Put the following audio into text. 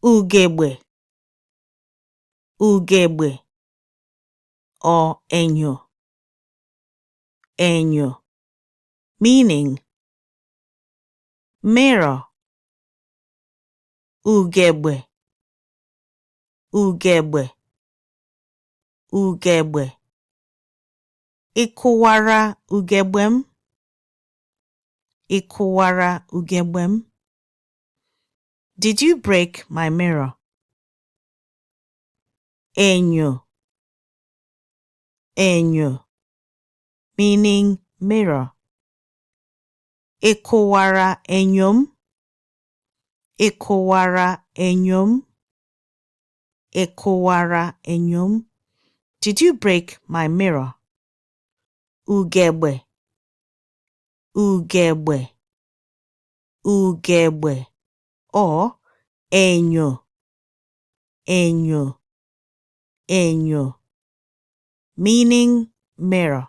Ugegbe, ugegbe or enyo, enyo, meaning mirror. Ugegbe, ugegbe, ugegbe. Ị kụwara ugegbe m? Ị kụwara ugegbe m? Did you break my mirror? Enyo, enyo, meaning mirror. Ị kụwara enyo m? Ị kụwara enyo m? Ị kụwara enyo m? Did you break my mirror? Ugegbe, ugegbe, ugegbe or enyo, enyo, enyo, meaning mirror.